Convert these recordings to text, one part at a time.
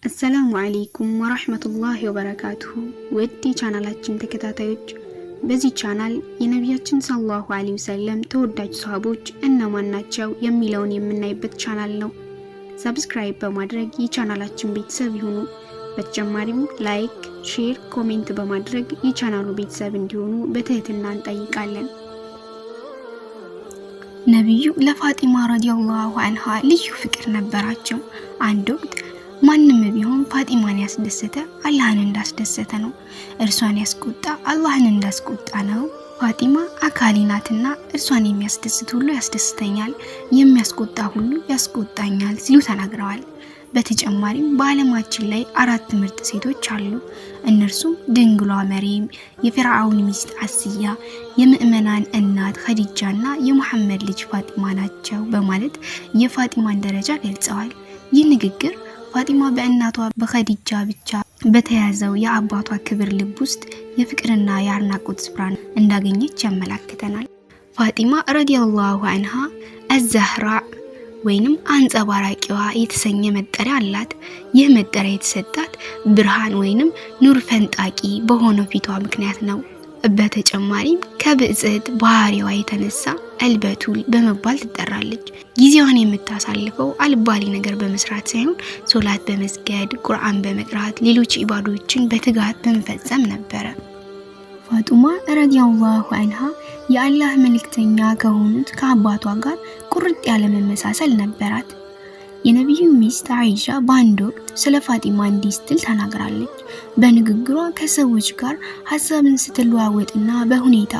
السلام عليكم ورحمة الله وبركاته። ውድ የቻናላችን ተከታታዮች፣ በዚህ ቻናል የነቢያችን صلى الله عليه وسلم ተወዳጅ ሰሃቦች እነማን ናቸው የሚለውን የምናይበት ቻናል ነው። Subscribe በማድረግ የቻናላችን ቤተሰብ ይሁኑ። በተጨማሪም like፣ share፣ comment በማድረግ የቻናሉ ቤተሰብ እንዲሆኑ በትህትና እንጠይቃለን። ነቢዩ ለፋጢማ رضي الله عنها ልዩ ፍቅር ነበራቸው። አንድ ወቅት ማንም ቢሆን ፋጢማን ያስደሰተ አላህን እንዳስደሰተ ነው፣ እርሷን ያስቆጣ አላህን እንዳስቆጣ ነው። ፋጢማ አካሌ ናትና እርሷን የሚያስደስት ሁሉ ያስደስተኛል፣ የሚያስቆጣ ሁሉ ያስቆጣኛል ሲሉ ተናግረዋል። በተጨማሪም በዓለማችን ላይ አራት ምርጥ ሴቶች አሉ። እነርሱም ድንግሏ መሪም፣ የፊርዓውን ሚስት አስያ፣ የምዕመናን እናት ኸዲጃና የሙሐመድ ልጅ ፋጢማ ናቸው በማለት የፋጢማን ደረጃ ገልጸዋል። ይህ ንግግር ፋጢማ በእናቷ በኸዲጃ ብቻ በተያዘው የአባቷ ክብር ልብ ውስጥ የፍቅርና የአድናቆት ስፍራን እንዳገኘች ያመላክተናል። ፋጢማ ረዲየላሁ አንሃ አዛህራ ወይንም አንጸባራቂዋ የተሰኘ መጠሪያ አላት። ይህ መጠሪያ የተሰጣት ብርሃን ወይንም ኑር ፈንጣቂ በሆነው ፊቷ ምክንያት ነው። በተጨማሪም ከብጽዕት ባህሪዋ የተነሳ አልበቱል በመባል ትጠራለች። ጊዜዋን የምታሳልፈው አልባሌ ነገር በመስራት ሳይሆን ሶላት በመስገድ፣ ቁርአን በመቅራት፣ ሌሎች ኢባዶችን በትጋት በመፈጸም ነበረ። ፋጡማ رضي الله عنها የአላህ መልእክተኛ ከሆኑት ከአባቷ ጋር ቁርጥ ያለ መመሳሰል ነበራት። የነቢዩ ሚስት አይሻ በአንድ ወቅት ስለ ፋጢማ እንዲህ ስትል ተናግራለች። በንግግሯ ከሰዎች ጋር ሀሳብን ስትለዋወጥና በሁኔታ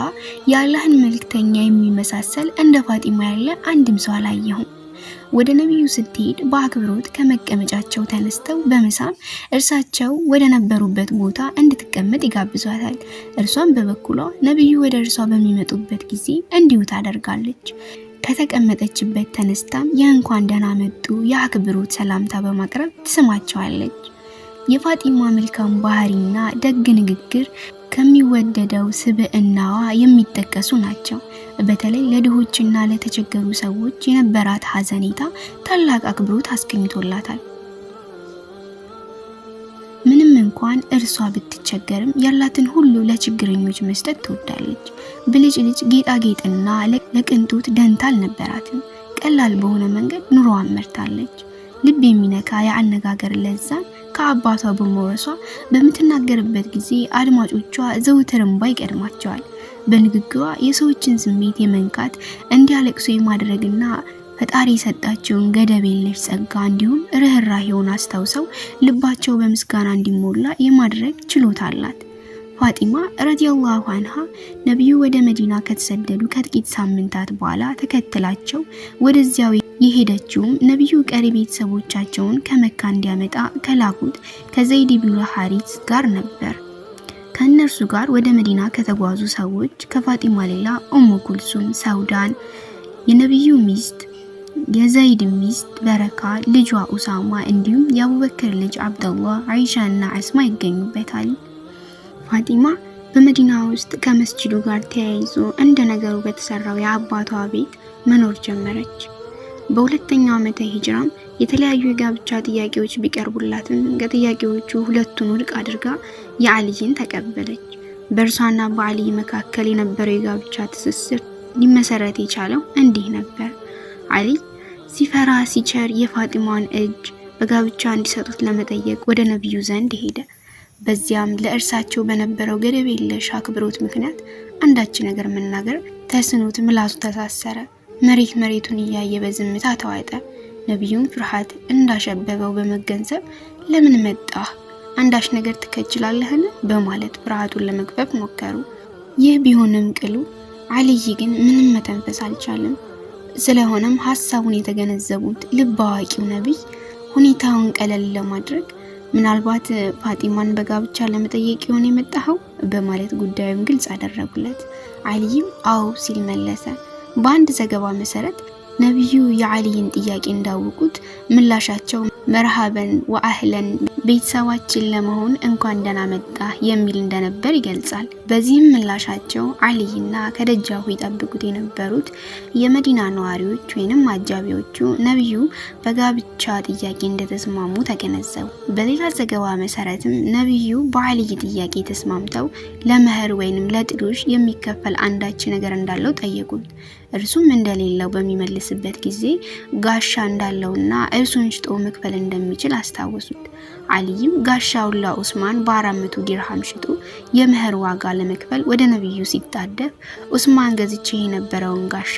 የአላህን መልእክተኛ የሚመሳሰል እንደ ፋጢማ ያለ አንድም ሰው አላየሁም። ወደ ነቢዩ ስትሄድ በአክብሮት ከመቀመጫቸው ተነስተው በመሳም እርሳቸው ወደ ነበሩበት ቦታ እንድትቀመጥ ይጋብዟታል። እርሷም በበኩሏ ነቢዩ ወደ እርሷ በሚመጡበት ጊዜ እንዲሁ ታደርጋለች። ከተቀመጠችበት ተነስታም የእንኳን ደህና መጡ የአክብሮት ሰላምታ በማቅረብ ትስማቸዋለች። የፋጢማ መልካም ባህሪና ደግ ንግግር ከሚወደደው ስብዕናዋ የሚጠቀሱ ናቸው። በተለይ ለድሆችና ለተቸገሩ ሰዎች የነበራት ሐዘኔታ ታላቅ አክብሮት አስገኝቶላታል። ምንም እንኳን እርሷ ብትቸገርም ያላትን ሁሉ ለችግረኞች መስጠት ትወዳለች። ብልጭልጭ ጌጣጌጥና ለቅንጦት ደንታ አልነበራትም። ቀላል በሆነ መንገድ ኑሮዋን መርታለች። ልብ የሚነካ የአነጋገር ለዛን ከአባቷ በመውረሷ በምትናገርበት ጊዜ አድማጮቿ ዘውትር እንባ ይቀድማቸዋል። በንግግሯ የሰዎችን ስሜት የመንካት፣ እንዲያለቅሱ የማድረግና ፈጣሪ የሰጣቸውን ገደብ የለሽ ጸጋ እንዲሁም ርህራሄውን አስታውሰው ልባቸው በምስጋና እንዲሞላ የማድረግ ችሎታ አላት። ፋጢማ ረዲየላሁ አንሃ ነቢዩ ወደ መዲና ከተሰደዱ ከጥቂት ሳምንታት በኋላ ተከትላቸው ወደዚያው የሄደችውም ነቢዩ ቀሪ ቤተሰቦቻቸውን ከመካ እንዲያመጣ ከላኩት ከዘይድ ኢብኑ ሐሪስ ጋር ነበር። ከእነርሱ ጋር ወደ መዲና ከተጓዙ ሰዎች ከፋጢማ ሌላ ኡሙ ኩልሱም፣ ሰውዳን፣ የነቢዩ ሚስት የዘይድ ሚስት በረካ፣ ልጇ ኡሳማ እንዲሁም የአቡበክር ልጅ አብደላህ፣ አይሻ እና አስማ ይገኙበታል። ፋጢማ በመዲና ውስጥ ከመስጂዱ ጋር ተያይዞ እንደ ነገሩ በተሰራው የአባቷ ቤት መኖር ጀመረች። በሁለተኛው ዓመተ ሂጅራም የተለያዩ የጋብቻ ጥያቄዎች ቢቀርቡላትም ከጥያቄዎቹ ሁለቱን ውድቅ አድርጋ የአልይን ተቀበለች። በእርሷና በአልይ መካከል የነበረው የጋብቻ ትስስር ሊመሰረት የቻለው እንዲህ ነበር። አሊ ሲፈራ ሲቸር የፋጢማን እጅ በጋብቻ እንዲሰጡት ለመጠየቅ ወደ ነቢዩ ዘንድ ሄደ። በዚያም ለእርሳቸው በነበረው ገደብ የለሽ አክብሮት ምክንያት አንዳች ነገር መናገር ተስኖት ምላሱ ተሳሰረ። መሬት መሬቱን እያየ በዝምታ ተዋጠ። ነቢዩም ፍርሃት እንዳሸበበው በመገንዘብ ለምን መጣህ? አንዳች ነገር ትከጅላለህን? በማለት ፍርሃቱን ለመግፈፍ ሞከሩ። ይህ ቢሆንም ቅሉ አልይ ግን ምንም መተንፈስ አልቻለም። ስለሆነም ሀሳቡን የተገነዘቡት ልብ አዋቂው ነቢይ ሁኔታውን ቀለል ለማድረግ ምናልባት ፋጢማን በጋብቻ ለመጠየቅ ይሆን የመጣኸው በማለት ጉዳዩን ግልጽ አደረጉለት። አልይም አዎ ሲል መለሰ። በአንድ ዘገባ መሰረት ነቢዩ የአልይን ጥያቄ እንዳወቁት ምላሻቸው مرحبا وأهلا ቤተሰባችን ለመሆን እንኳን ደህና መጣ የሚል እንደነበር ይገልጻል። በዚህም ምላሻቸው አልይና ከደጃፉ ይጠብቁት የነበሩት የመዲና ነዋሪዎች ወይንም አጃቢዎቹ ነቢዩ በጋብቻ ጥያቄ እንደተስማሙ ተገነዘቡ። በሌላ ዘገባ መሰረትም ነቢዩ በአልይ ጥያቄ ተስማምተው ለመህር ወይንም ለጥሎሽ የሚከፈል አንዳች ነገር እንዳለው ጠየቁት። እርሱም እንደሌለው በሚመልስበት ጊዜ ጋሻ እንዳለውና እርሱን ሽጦ መክፈል እንደሚችል አስታወሱት። አልይም ጋሻውን ለኡስማን በ400 ዲርሃም ሽጦ የመህር ዋጋ ለመክፈል ወደ ነቢዩ ሲጣደፍ ኡስማን ገዝቼ የነበረውን ጋሻ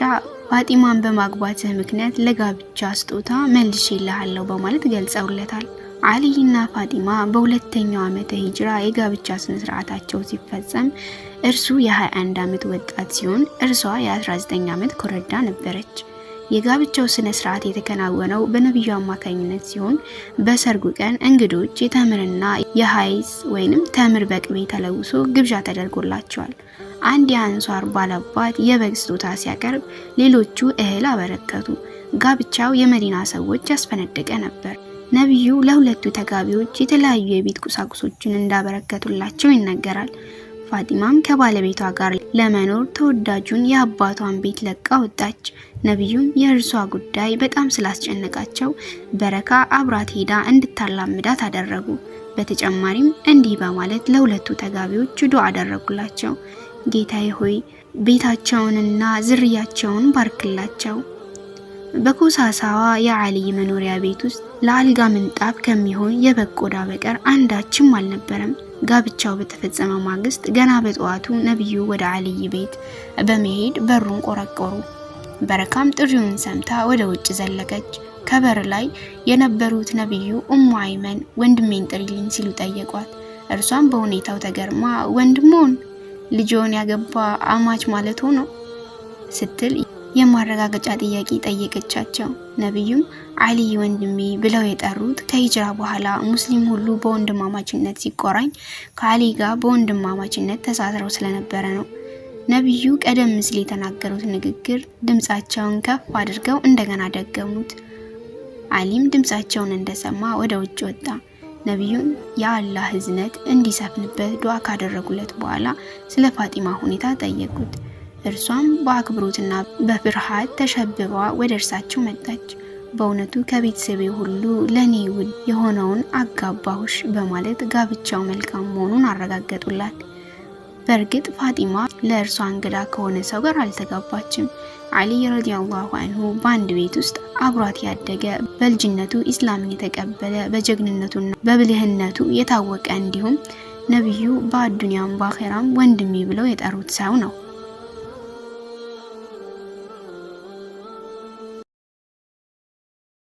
ፋጢማን በማግባትህ ምክንያት ለጋብቻ ስጦታ መልሼልሃለሁ በማለት ገልጸውለታል። አልይና ፋጢማ በሁለተኛው ዓመተ ሂጅራ የጋብቻ ስነ ስርዓታቸው ሲፈጸም እርሱ የ21 ዓመት ወጣት ሲሆን እርሷ የ19 ዓመት ኮረዳ ነበረች። የጋብቻው ስነ ስርዓት የተከናወነው በነቢዩ አማካኝነት ሲሆን በሰርጉ ቀን እንግዶች የተምርና የሀይስ ወይንም ተምር በቅቤ ተለውሶ ግብዣ ተደርጎላቸዋል። አንድ የአንሷር ባላባት የበግ ስጦታ ሲያቀርብ፣ ሌሎቹ እህል አበረከቱ። ጋብቻው የመዲና ሰዎች ያስፈነደቀ ነበር። ነቢዩ ለሁለቱ ተጋቢዎች የተለያዩ የቤት ቁሳቁሶችን እንዳበረከቱላቸው ይነገራል። ፋጢማም ከባለቤቷ ጋር ለመኖር ተወዳጁን የአባቷን ቤት ለቃ ወጣች። ነቢዩም የእርሷ ጉዳይ በጣም ስላስጨነቃቸው በረካ አብራት ሄዳ እንድታላምዳት አደረጉ። በተጨማሪም እንዲህ በማለት ለሁለቱ ተጋቢዎች ዱዓ አደረጉላቸው። ጌታዬ ሆይ ቤታቸውንና ዝርያቸውን ባርክላቸው። በኮሳሳዋ የአልይ መኖሪያ ቤት ውስጥ ለአልጋ ምንጣፍ ከሚሆን የበግ ቆዳ በቀር አንዳችም አልነበረም። ጋብቻው በተፈጸመ ማግስት ገና በጠዋቱ ነቢዩ ወደ አልይ ቤት በመሄድ በሩን ቆረቆሩ። በረካም ጥሪውን ሰምታ ወደ ውጭ ዘለቀች። ከበር ላይ የነበሩት ነቢዩ ኡሙ አይመን ወንድሜን ጥሪልኝ ሲሉ ጠየቋት። እርሷም በሁኔታው ተገርማ ወንድሞን ልጆን ያገባ አማች ማለት ሆኖ ስትል የማረጋገጫ ጥያቄ ጠየቀቻቸው። ነቢዩም አልይ ወንድሜ ብለው የጠሩት ከሂጅራ በኋላ ሙስሊም ሁሉ በወንድማማችነት ሲቆራኝ ከአሊ ጋር በወንድማማችነት ተሳስረው ስለነበረ ነው። ነቢዩ ቀደም ሲል የተናገሩት ንግግር ድምፃቸውን ከፍ አድርገው እንደገና ደገሙት። አሊም ድምፃቸውን እንደሰማ ወደ ውጭ ወጣ። ነቢዩም የአላህ እዝነት እንዲሰፍንበት ዱዓ ካደረጉለት በኋላ ስለ ፋጢማ ሁኔታ ጠየቁት። እርሷም በአክብሮትና በፍርሃት ተሸብባ ወደ እርሳቸው መጣች። በእውነቱ ከቤተሰቤ ሁሉ ለኔ ውድ የሆነውን አጋባሁሽ በማለት ጋብቻው መልካም መሆኑን አረጋገጡላት። በእርግጥ ፋጢማ ለእርሷ እንግዳ ከሆነ ሰው ጋር አልተጋባችም። አሊ رضي الله عنه በአንድ ቤት ውስጥ አብሯት ያደገ፣ በልጅነቱ ኢስላምን የተቀበለ፣ በጀግንነቱና በብልህነቱ የታወቀ እንዲሁም ነቢዩ በአዱንያም በአኼራም ወንድሜ ብለው የጠሩት ሰው ነው።